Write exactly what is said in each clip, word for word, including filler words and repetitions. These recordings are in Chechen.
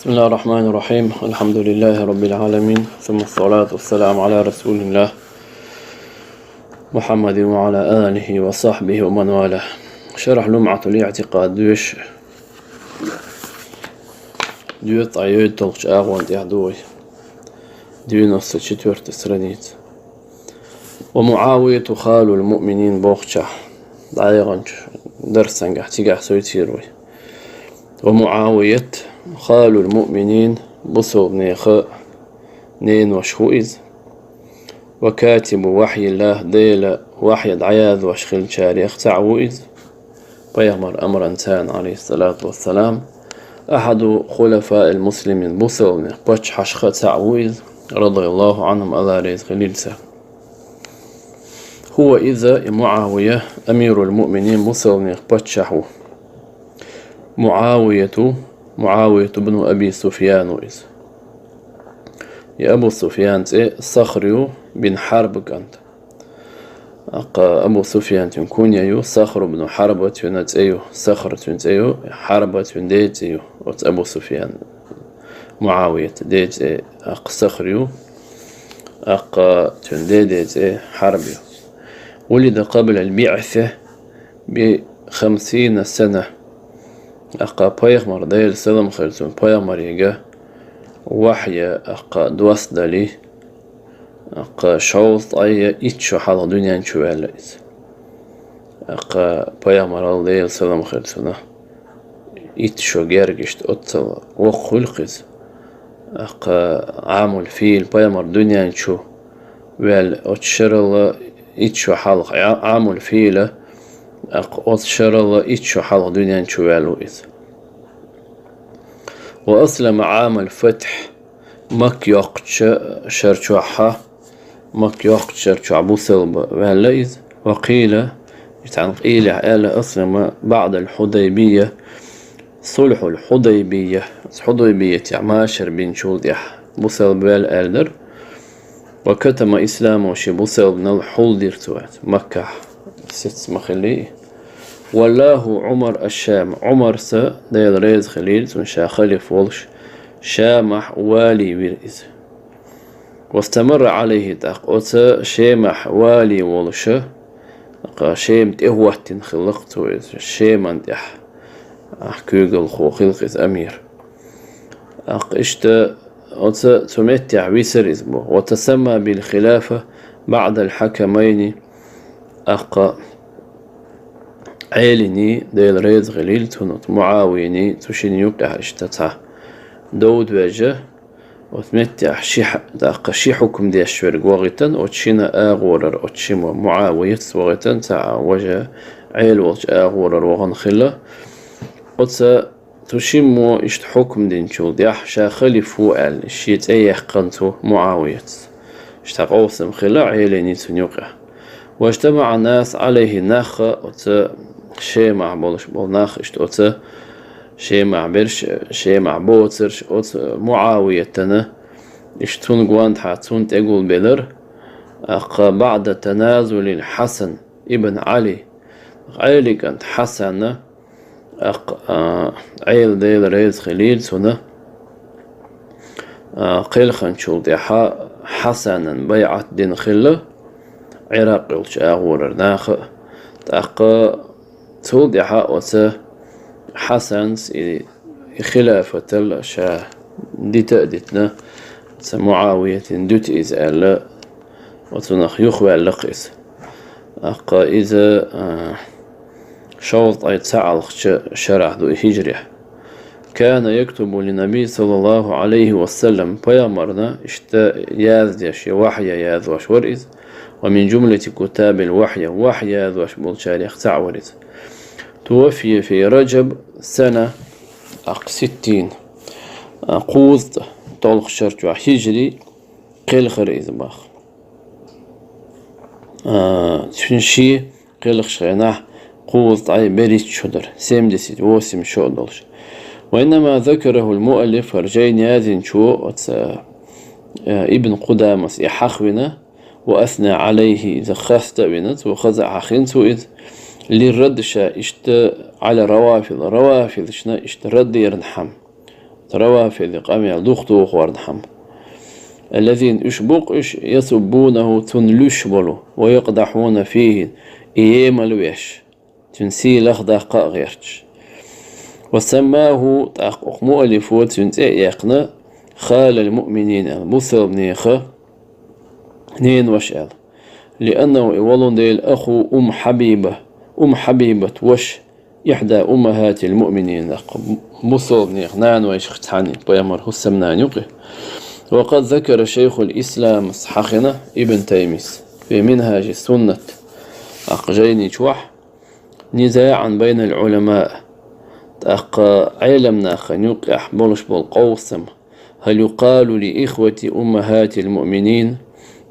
بسم الله الرحمن الرحيم. الحمد لله رب العالمين. ثم الصلاة والسلام على رسول الله محمد وعلى آله وصحبه ومن والاه. شرح لمعة الاعتقاد, дуьш, дуьйцӀа йойталгӀачу агӀон тӀехь ду вай. Девяносто четвёртая страница. ومعاوية خال المؤمنين бохучохь, дӀаяханчу дарсангахь цигахь сойцийра вай. ومعاوية خال المؤمنين, бусалбанехан ненош ву иза. وكاتب وحي الله, Делан вахья дӀаяздеш хиллачарех цхьаъ ву иза. Пайхамар амранца, عليه الصلاة والسلام, أحد خلفاء المسلمين, бусалбанех паччахьашха цхьаъ ву иза, رضي الله عنهم, АллахӀ реза хилийла царна. هو, иза, и МуӀавия, أمير المؤمنين, бусалбанех паччахь ву. МуӀавияту, МуӀавияту бну Аби Суфьян ву иза. И Абу Суфьян цӀе Сахр ю, бин Хьарб кӀант. ТӀаккха Абу Суфьян цуьнан кунья ю, Сахр бну Хьарба цуьнан цӀе ю, Сахр цуьнан цӀе ю, Хьарба цуьнан ден цӀе ю. Оцу Абу Суфьян, МуӀавият ден цӀе, тӀаккха Сахр ю, тӀаккха цуьнан ден ден цӀе Хьарб ю. ولد قبل البعثة بخمسين سنة. ТӀаккха пайхамар, Делан салам хир цунна, пайхамарига вахья, тӀаккха доссадалий, тӀаккха шовзткъе итт шо хьалха дуьнен чу ваьлла иза. ТӀаккха пайхамарал, Делан салам хир цунна, итт шо герга иштта оццул воккха хуьлу-кх иза. ТӀаккха Ӏамул фийла, пайхамар дуьнен чу ваьлла оцу шарал итт шо хьалха, Ӏа-, Ӏамул фийла, тӀаккха оцу шарал итт шо хьалха дуьнен чу ваьлла ву иза. وأسلم عام الفتح, Макка йоккхучу шар чохь, Макка йоккхучу шар чохь бусалба ваьлла иза. وقيل, цхьана къайлехь аьлла, أسلم بعد الحديبية, сулхьул Хьудайбия, Хьудайбиятехь машар бинчул тӀаьхьа бусалба ваьлла аьлла дара. وكتم إسلامه, шен бусалбанал хьулдира цо, Маккахь сица ма хиллий. ولاه عمر الشام, Ӏумарс, Дела реза хилийла цунна, ша халифа волуш, Шамахь вали вира иза. واستمر عليه, тӀаккха оцу Шемахь вали волуш, тӀаккха Шема тӀехӀоттина хилла-кх цо иза, Шеман тӀехь, ахь, куьйгалхо хилла-кх иза, амир. ТӀаккха иштта оцу цу меттехь висира иза боху. وتسمى بالخلافة بعد الحكمين, тӀаккха Ӏелиний, Дела реза хилийла цунна, МуӀавиний, цу шинна юккъехь иштта цхьа дов доьжна, оцу меттехь ши хьа-, тӀаккха ши хьукам деш верг вахийтина, оцу шина агӀорара, оцу шимма МуӀавияс вахийтина, цхьа а важа Ӏела волчу агӀорара вахана хилла. Оцу цу шиммо иштта хьукам динчул тӀаьхьа ша халифа ву аьлла, шен цӀе яьккхина цу МуӀавияс. Иштта къовсам хилла Ӏелиний цунна юккъехь. واجتمع الناس عليه, нах оцу Шемахь болуш болу нах, иштта оцу Шемахь берш, Шемахь боцурш, оцу МуӀавиятана, иштта цунна гонаха, цунна тӀегулбелира, тӀаккха بعد تنازل الحسن بن علي, Ӏелин кӀант Хьасана, тӀаккха, а, Ӏела, Дела реза хилийла цунна, а, кхелханчул тӀаьхьа Хьасанан байӀат дина хилла Ӏиракъ йолчу агӀорара наха а. ТӀаккха цул тӀаьхьа оцу Хьасанс и, и хилафатал ша дита а дитина, оцу МуӀавиятина дуьту иза аьлла, оцунах юхаваьлла-кх иза. ТӀаккха иза, а, шовзткъе цхьаалгӀачу шарахь ду и хӀижрехь. كان يكتب للنبي صلى الله عليه وسلم, пайхамарна иштта яздеш, я вахья яздеш вара иза. ومن جملة كتاب الوحي, вахья яздеш болчарех цхьаъ вара иза. توفي في رجب سنة, тӀаккха, ستين, а, кхузткъе толху шар чохь хӀижри кхелхира иза боху. А, цуьнан шен кхелхачу хенахь кхузткъе берхӀитта шо дара, семьдесят восемь шо долуш. وإنما ذكره المؤلف, хӀара жайна яздинчо оцу, а, Ибн Къудамас и хьахвина, وأثنى عليه, иза хаста а вина, цо хаза а хьахийна цо иза, للرد, ша иштта على الروافض, равафидашна иштта рад деран хьама. равафиди къамел дух тухур хӀама. الذين уьш бу-кх уьш يسبونه цунна луьйш болу, ويقدحون فيه и емал веш, цуьнан сий лахдаккха а гӀерташ. وسماه тӀаккха оха муаллифо цуьнан цӀе а яьккхина خال المؤمنين аьлла, бусалбанеха ненаваша аьлла. لأنه и волун дела أخو أم حبيبة, Умм Хьабибат ваша, إحدى أمهات المؤمنين, бусалбанех нанавайших цхьанна, пайхамар хӀусамнана юкъе. وقد ذكر شيخ الإسلام хьахина Ибн Таймис في منهاج السنة, тӀаккха жайни чохь, نزاعا بين العلماء, тӀаккха Ӏеламнахана юкъехь болуш болу къовсам, هل يقال لإخوة أمهات المؤمنين,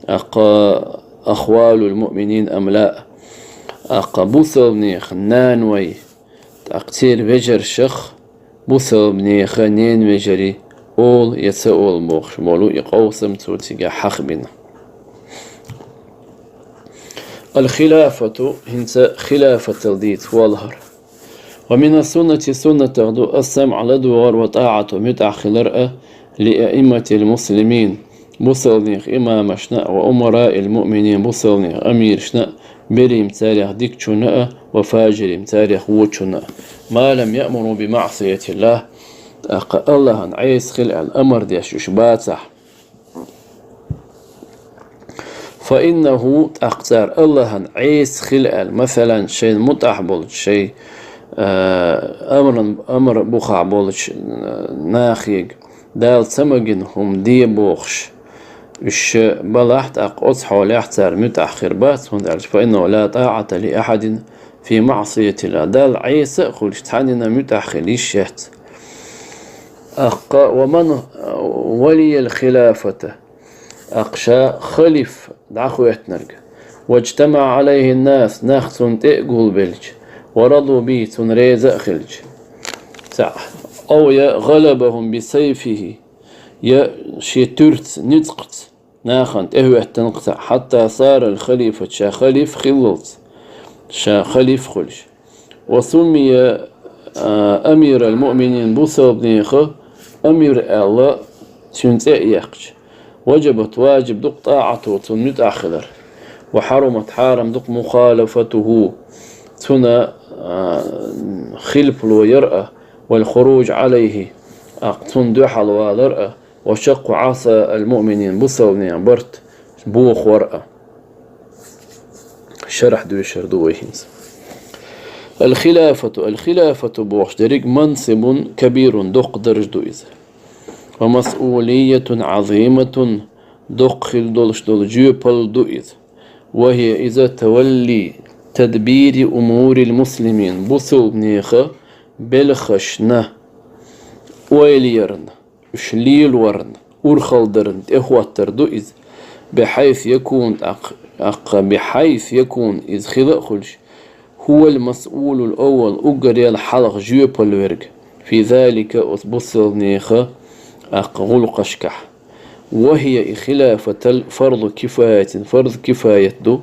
тӀаккха أخوال المؤمنين أم لا, тӀаккха бусалбанех нанавай, тӀаккха церан вежаршах бусалбанеха ненавежарий олу я ца олу бохуш болу и къовсам цо цигахь хьахбина. الخلافة, хӀинца хилафатал дийца хьолахьара. ومن السنة суннатах ду السمع ладогӀар وطاعة муьтӀахь хилар а لأئمة المسلمين бусалбанех имамашна а وأمراء المؤمنين бусалбанех амирашна а برهم царех дикачунна а وفاجرهم царех вочунна а ما لم يأمروا بمعصية الله тӀаккха АллахӀан Ӏеса хила аьлла амар деш уьш бацахь. فإنه тӀаккха цара АллахӀан Ӏеса хила аьлла, масалан, шайна муьтӀахь болчу, шайн, а, амран, амр бухахь болчу, а, нахега Дала ца магийна хӀума де бохуш, уьш балахь, тӀаккха оцу хьолехь цара муьтӀахь хир бац, хӀунда аьлча فإنه لا طاعة لأحد في معصية الله Далла Ӏеса а хуьлуш цхьаннена муьтӀахь хила йиш яц. ТӀаккха ومن ولي الخلافة тӀаккха ша халиф дӀахӀоьттинарг, واجتمع عليه الناس нах цунна тӀе а гулбелча, ورضوا به цунна реза а хилча, цхьаъ, أو я غلبهم بسيفه я шен туьрца, ницкъаца нахана тӀехӀоьттинарг цхьаъ, حتى صار الخليفة ша халиф хиллалц, ша халиф хуьлуш. وسمي, а, أمير المؤمنين бусалбанеха амир аьлла цуьнан цӀе а яьккхича, وجبت важиб ду-кх طاعته цунна муьтӀахь хилар, وحرمت хьарам ду-кх مخالفته цунна, а, хилпало яр а, والخروج عليه тӀаккха цунна дуьхьал валар а, وشق عصا المؤمنين бусалбанийн барт бохор а. Шарахь доьшур ду вай хӀинца. الخلافة, الخلافة бохуш дерриг منصب كبير доккха дарж ду иза. ومسؤولية عظيمة доккха хила долуш долу жоьпалла ду иза. وهي иза تولي تدبير أمور المسلمين бусалбанеха белхашна ойла ярна, уьш лелорна, урхалдарна тӀехӀоттар ду иза, بحيث يكون тӀаккха, тӀаккха بحيث يكون иза хила а хуьлуш, هو المسؤول الأول уггаре а хьалха жоьпалла верг, في ذلك оцу бусалбанеха тӀаккха гӀуллакхашкахь. وهي и хилафатал فرض كفاية фарз кифаят ду,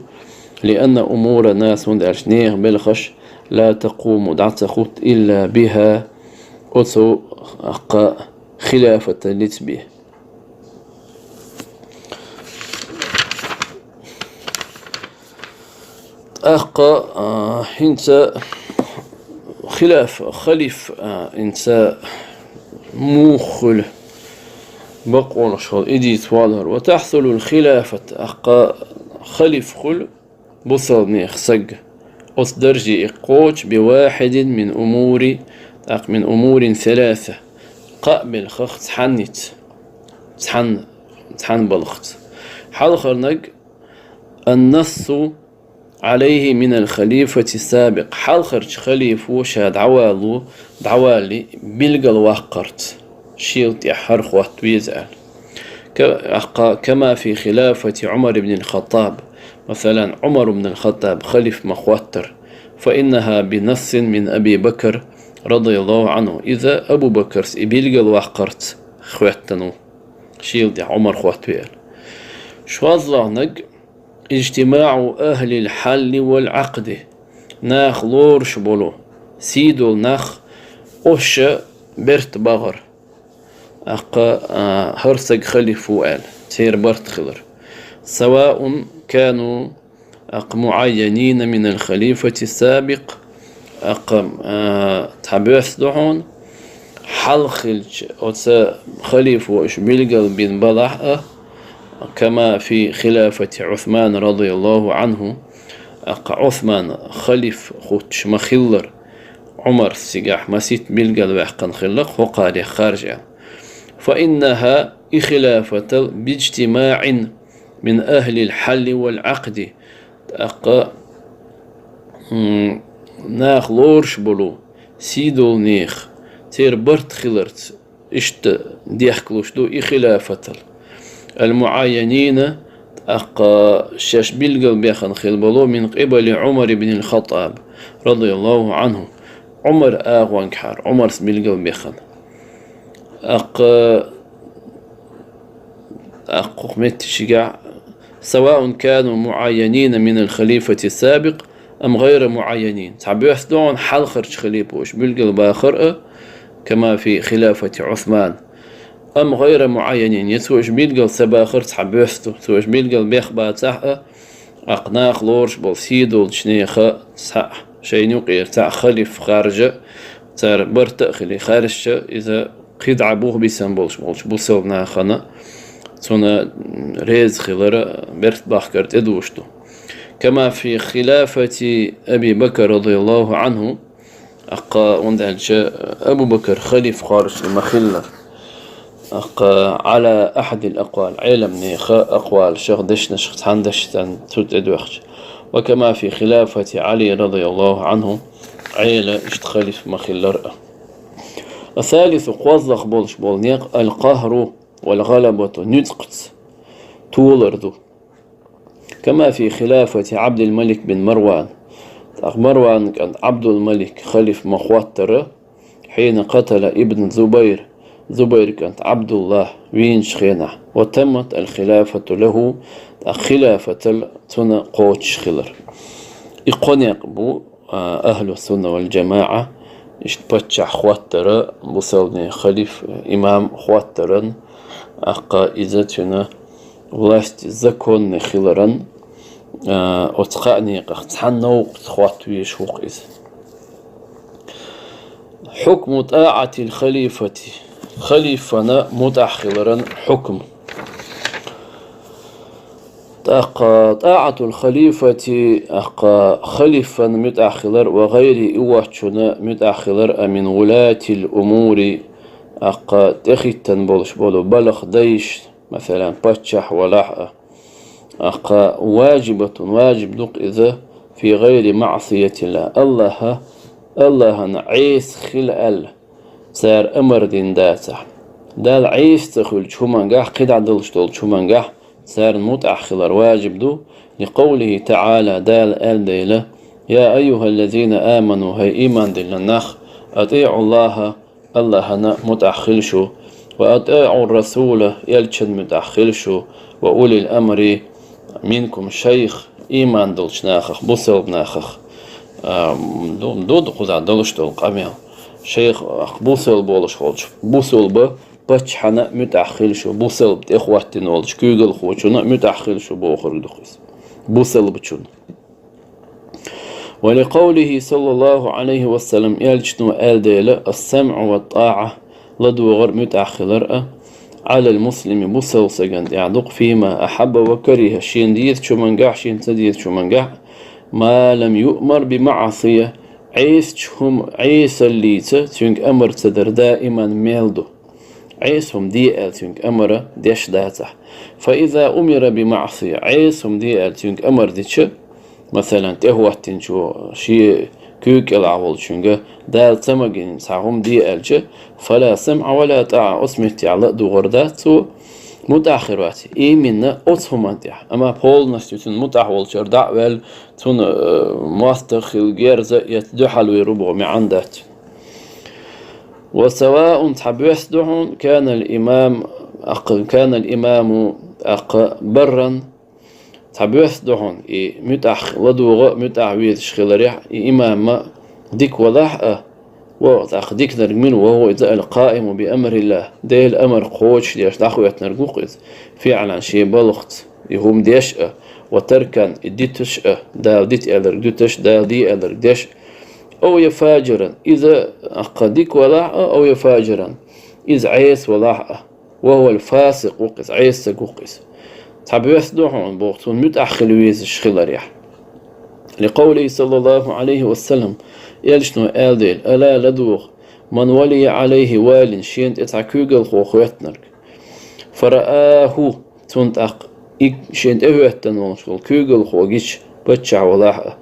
لأن أمور الناس хӀунда аьлча нехан белхаш لا تقوم дӀа ца хӀутту إلا بها оцу тӀаккха хилафаталлица бен. ТӀаккха, а, хӀинца хилаф, халиф, а, хӀинца муха хуьлу бакъонаш хила и дийца валар. وتحصل الخلافة тӀаккха халиф хуьлу бусалбанех саг. Оцу дарже и кхочу بواحد من أمور, тӀаккха من أمور ثلاثة. Кхаа белхах цхьанница, цхьан, цхьан балхаца. Хьалхарнаг النص عليه من الخليفة السابق хьалхарчу халифо ша дӀавало, дӀавалли билгалваккхарца. Шел тӀехь хӀара хӀотта веза аьлла. Ка-, ахкха, كما في خلافة عمر بن الخطاب. Масалан, Ӏумар ибн ал-Хаттаб халиф ма хӀоттара. فإنها بنص من أبي بكر رضي الله عنه. Иза Абу Бакарс и билгалваккхарца хӀоьттина ву. Шел тӀехь Ӏумар хӀоттаве аьлла. ШозлагӀнаг اجتماع أهل الحل والعقد. Нах лоруш болу, сий долу нах, оша берт бахар. тӀаккха, а, хӀара саг халиф ву аьлла, церан барт хилар. سواء كانوا, тӀаккха, معينين من الخليفة السابق, тӀаккха, а, цхьа боьрса ду хьуна, хьалха хилча оцу халифо уьш билгал бина балахь а, كما في خلافة عثمان رضي الله عنه, тӀаккха Ӏусман халиф хӀуттуш ма-хиллара, Ӏумар цигахь масийтта билгал ваьккхина хилла-кх, хӀокхарех харжа аьлла. فإنها, и хилафатал, باجتماع من أهل الحل والعقد, тӀаккха, м, нах лоруш болу, сий долу нехан, церан барт хиларца, иштта дехкалуш ду и хилафатал. المعينين, тӀаккха шаьш билгал бехана хила болу, من قبل عمر بن الخطاب رضي الله عنه, Ӏумар агӀонгахьара, Ӏумарс билгал бехана. ТӀаккха, тӀаккха хӀокху меттигашкахь, سواء كانوا معينين من الخليفة السابق أم غير معينين. Цхьа боьрса ду хьуна хьалхарчу халифо уьш билгал бахар а, كما في خلافة عثمان, أم غير معينين, я цо уьш билгал ца бахар цхьа боьрса ду, цо уьш билгал бех бацахь а, тӀаккха нах лоруш болу сий долчу нехан цхьаъ, шайна юкъера цхьаъ халиф харжа, цара барт а хилий харжча, иза кхидӀа бух бисина болуш болчу бусалба нахана цунна реза хилар а, берт бахкар тӀедуш ду. كما في خلافة أبي بكر رضي الله عنه, тӀаккха, хӀунда аьлча Абу Бакр халиф кхоршалла ма-хиллара. ТӀаккха, على أحد الأقوال, Ӏеламнеха акъвалашах, дешнашах цхьана дешнашца цу тӀедоьхча. وكما في خلافة علي رضي الله عنه, Ӏела иштта халиф ма-хиллара а. الثالث, кхозлагӀа болуш болу некъ, القهر والغلبة, нуьцкъаца толар ду. كما في خلافة عبد الملك بن مروان, тӀаккха Марван кӀант Ӏабдул-Малик халиф ма-хӀоттара, حين قتل ابن الزبير, Зубайр кӀант Ӏабдуллахь вийначу хенахь, وتمت الخلافة له, тӀаккха хилафатал цунна кхочуш хилар. И кхо некъ бу, а, ахьлу сунна вал джамаӀа, иштта паччахь хӀоттара, бусалбанийн халиф, имам хӀоттаран, тӀаккха иза цуьнан власть законный хиларан, а, оцу кхаа некъах цхьана новкъа хӀотта везаш ву-кх иза. حكم طاعة الخليفة, халифана мутӀахь хиларан хьукм. ТӀаккха طاعة الخليفة, тӀаккха халифана мутӀахь хилар, وغيره, и воцчунна мутӀахь хилар а, من ولاة الأمور, тӀаккха тӀехӀиттина болуш болу балха дайшна, масала, паччахь валахь а, тӀаккха, واجبة, важиб ду-кх иза, في غير معصية الله, АллахӀа, АллахӀана Ӏеса хила аьлла, цара амар дина дацахь. Далла Ӏеса ца хуьлучу хӀумангахь, кхидӀа далуш долчу хӀумангахь царна мутӀахь хилар важиб ду, لقوله تعالى, Дала аьлла дела: يا أيها الذين آمنوا, хӀай ийман диллина нах, أطيعوا الله, АллахӀана мутӀахь хила шу, وأطيعوا الرسول, элчанна мутӀахь хила шу, وأولي الأمر منكم, шайх, ийман долчу нахах, бусалба нахах, а, ду, ду кхузахь долуш долу къамел. Шайх, бусалба волуш волчу, бусалба паччахьана мутӀахь хила шу, бусалба тӀехӀоттина волчу куьйгалхочунна мутӀахь хила шу бохург ду-кх иза. Бусалбачунна. ولقوله صلى الله عليه وسلم, элчано аьлла дела: السمع والطاعة, ладогӀар, мутӀахь хилар а, على المسلم, бусалба стагана тӀехь ду-кх, فيما أحب وكره, шена дезачу хӀумангахь, шена ца дезачу хӀумангахь, ما لم يؤمر بمعصية, Ӏесачу хӀума, Ӏесаллица цуьнга амар ца дар даиман мел ду. Ӏеса хӀума де аьлла цуьнга амара деш дацахь. فإذا أمر بمعصية, Ӏеса хӀума де аьлла цуьнга амар дича, масалан, тӀехӀоттинчо шен куьйга кӀелахь волчуьнга Дала ца магийна цхьа хӀума де аьлча, فلا سمع ولا طاعة, оцу меттехь ладугӀар дац цо, мутӀахь хир вац именно оцу хӀуманна тӀехь. Амма полностью цуьнан мутӀахь волчара дӀа а ваьлла, цунна, э, мостагӀ хила герза а эцна дуьхьал вер ву боху маьӀна дац. وسواء, цхьа боьрса ду хьуна, كان الإمام, тӀаккха, كان الإمام, тӀаккха барран, цхьа боьрса ду хьуна, и муьтӀахь ладугӀа а, муьтӀахь везаш хиларехь, и имам а дика валахь а, Ва тӀаккха диканарг мила ву, иза аль-къаиму би амриллахӀ, Делан амар кхочушдеш дӀахӀоьттинарг ву-кх иза, фиӀлан шен балхаца, и хӀума деш а, ва таркан и диташ а, Дала дита аьлларг диташ, Дала де аьлларг деш а, ав я фажиран, иза тӀаккха дика валахь а, ав я фажиран, иза Ӏеса валахь а, ва хӀуа аль-фасикъ ву-кх иза, Ӏеса саг ву-кх иза. Цхьа боьрса ду хьуна, боху, цунна муьтӀахь хила везаш хилар яхь. Ликъавлихи саллаллахӀу Ӏалайхи ва саллам, элчано аьлла дела: «Ала, ладогӀа, ман валия Ӏалайхи валин, шена тӀе цхьа куьйгалхо хӀоьттинарг». ФараахӀу, цунна тӀаккха и шена тӀе хӀоьттина волуш волу куьйгалхо гича, паччахь валахь а,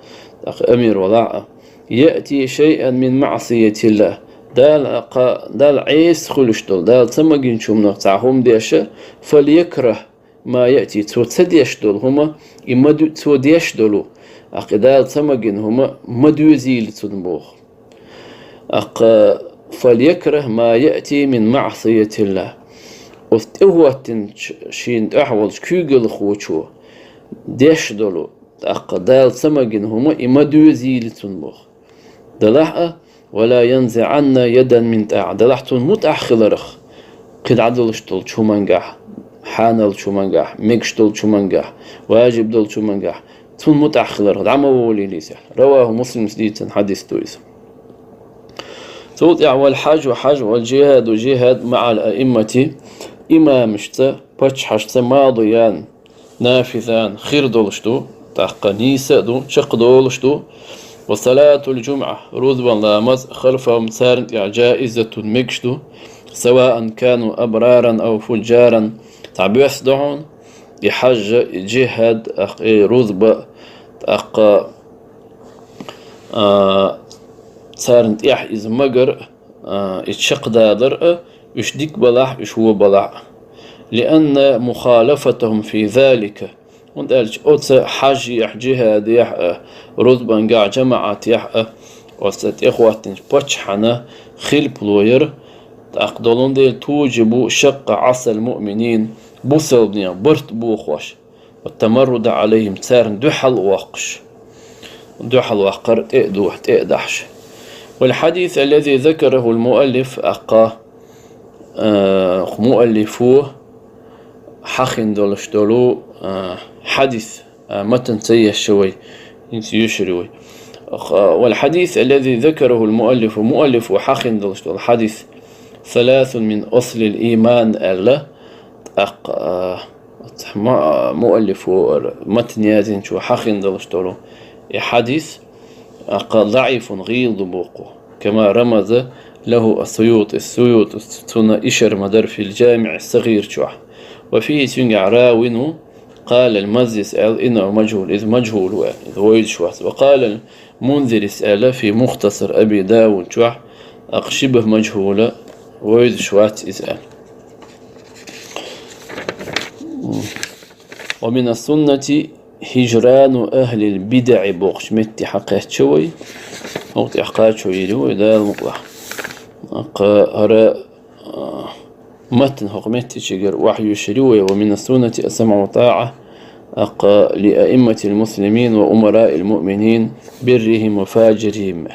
тӀаккха амир валахь а, яъти шайъан мин маӀсиятиллахӀ, Дала кха-, Дала Ӏеса хуьлуш долу, Дала ца магинчу хӀуманах цхьа хӀума деш а, фальякрахӀ ма яъти, цо ца деш долу хӀума, и ма ду-, цо деш долу, тӀаккха и Дала ца магина хӀума ма доьзийла цунна боху. ТӀаккха фальякрахӀ ма яъти мин маӀсиятиллахӀ. Оцу тӀехӀоттинчу шена тӀехь волчу куьйгалхочо деш долу, тӀаккха Дала ца магина хӀума и ма доьзийла цунна боху. Делахь а, ва ла янзиӀанна ядан мин тӀаӀа. Делахь цунна муьтӀахь хиларх, кхин дӀа долуш долчу хӀумангахь, хьанал чу мангахь, мегаш долчу хӀумангахь, важиб долчу хӀумангахь, цунна муьтӀахь хиларх дӀа ма волийла иза. РавахӀу Муслимс дийцина хьадис ду иза. Цул тӀаьхьа валь хьажу хьаж, валь жихӀаду жихӀад маӀал аиммати, имамашца, паччахьашца мадиян, нафизан, хир долуш ду, тӀаккха нийса а ду, чекхдолуш ду. Ва салатул жумӀа, рузбан ламаз, халфахӀум, царна тӀехь, жаизатун, мегаш ду, саваан кану абраран ав фуджаран, цхьа боьрса ду хьуна, и хьажа, и жихӀад, тӀаккха и рузба, тӀаккха, а, царна тӀехь иза магар а, а, и чекхдалар а, уьш дика балахь, уьш вон балахь а. Лианна мухалафатахӀум фи залика. ХӀунда аьлча оцу хьажехь, жихӀадехь а, рузбангахь, жамаӀатехь а, оцу тӀехӀоттинчу паччахьана хилпало яра, тӀаккха долун дела тужибу шаккъа Ӏасал муъминин, бусалбанех барт бохош. Ва тамарруда Ӏалайхим, царна дуьхьал воккхуш. Дуьхьал ваккхар тӀе а дохьа, тӀе а дахьаш. Валь хьадис аллази закарахӀул муаллиф, тӀаккха, а, муаллифо хьахийна долуш долу, а, хьадис, а, матан ца еш вай, хӀинца йоьшур ю вай. Ха-, валь хьадис аллази закарахӀул муаллифу, муаллифо хьахийна долуш долу хьадис, саласун мин аслил ийман аьлла, тӀаккха, а, Ма-, муаллифо, матн яздинчо хьахийна долуш долу и хьадис, а, кха, даӀифун, гӀийла ду боху, кама рамаза лахӀу ас-Суютис, Суютис цунна ишар ма-дарра фил ЖамиӀис-СагӀир чохь. Ва фихӀи, цуьнгахь, равин ву, къала аль-Маззис аьлла, иннахӀу мажхӀул, иза мажхӀул ву аьлла, иза вевзаш вац. Ва къала аль-Мунзирис аьлла, фи Мухтасар Аби Дауд чохь, тӀаккха шибхӀ мажхӀул, вевзаш вац иза аьлла. Ва мина суннати хӀижрану ахӀлил бидаӀи бохучу метте хьакхаьчча вай. ХӀокху тӀехь кхачо йийр ю вай, Дала мукъалахь. Кха, хӀара, а, матн хӀокху меттигара охьайоьшур ю вай: ва мина суннати ас-самӀу ва тӀаӀа, кха, ли аимматил муслимин ва умараил муъминин, биррихӀим ва фажирихӀим.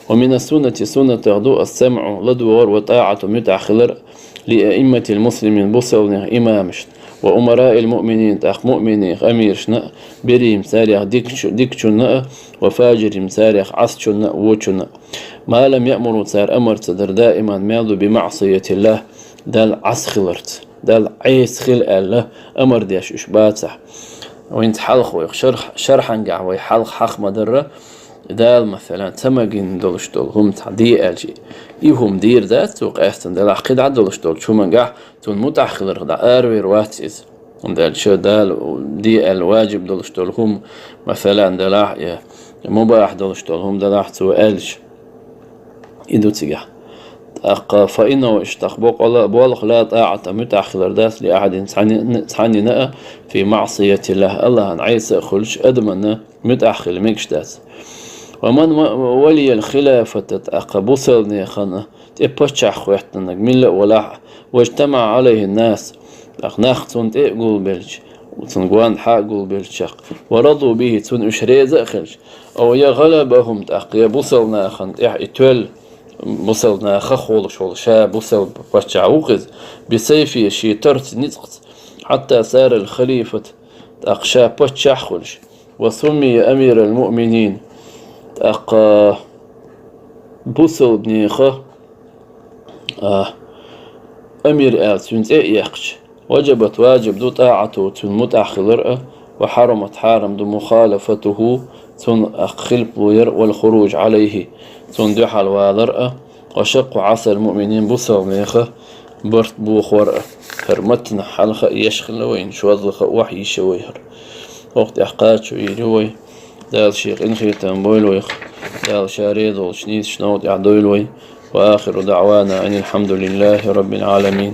Ва мина суннати, суннатех ду, ас-самӀу, ладогӀар, ва тӀаӀату, муьтӀахь хилар, ли аимматил муслимин, бусалбанех имамашна, ва умараил муъминин, тӀаккха муъминех амирашна, биррихӀим, царех дикачу-, дикачунна а, ва фажирихӀим, царех Ӏасачунна а, вочунна а. Ма лам яъмуру, цара амар ца дар, даиман, мел ду, би маӀсиятиллахӀ, Далла Ӏаса хиларца, Далла Ӏеса хила аьлла, амар деш уьш бацахь. Вайнца хьалха вайх шарх-, шархьангахь вай хьалха хьаха ма-дарра, Дала, масалан, ца магийна долуш долу хӀума цхьа де аьлча, и хӀума дийр дац цо къаьстина, делахь кхидӀа долуш долчу хӀумангахь цунна муьтӀахь хиларх дӀа аравер вац иза. ХӀунда аьлча Дала де аьлла важиб долуш долу хӀума, масалан, делахь, я мубахь долуш долу хӀума делахь цо аьлча. И ду цигахь. ТӀаккха фа иннаху, иштта боккъала болх, ла тӀаӀата, муьтӀахь хилар дац, ли ахьадин, цхьаннина, цхьаннина а, фи маӀсиятиллахӀ, АллахӀан Ӏеса а хуьлуш, адаманна муьтӀахь хила мегаш дац. Ва ман ва-, валиял хилафата, тӀаккха бусалбанехана тӀе паччахь хӀоьттинарг милла а валахь а, важтамаӀа Ӏалайхин нас, тӀаккха нах цунна тӀе а гулбелча, цунна гондахьа а гулбелча, ва раду бихӀи, цунна уьш реза а хилча, ав я гӀалабахӀум, тӀаккха я бусалба нахана тӀехь и тоьлла, бусалба наха хулаш волу ша бусалба паччахь ву-кх иза, بسيفه, шен тарца, ницкъаца, حتى صار خليفة, тӀаккха ша паччахь а хуьлуш, وسمي أمير المؤمنين, тӀаккха бусалбанеха а, амир аьлла цуьнан цӀе а яьккхича, وجبت, важиб ду, طاعته, цуьнан мутӀахь хилар а, وحرمت, хьарам ду, مخالفته, цунна хилпало яр а, والخروج عليه, цунна дуьхьал валар а, وشق عصا المؤمنين, бусалбанеха барт бохор а. ХӀара матнахь хьалха а еш хилла вайна, шозлагӀа а охьа йиш я вай хӀара. ХӀокху тӀехь кхачо йийр ю вай. Дала шен къинхетам бойла вайх. Дала ша реза волчу нийсачу новкъа тӀехь дойла вай. وآخر دعوانا أن الحمد لله رب العالمين.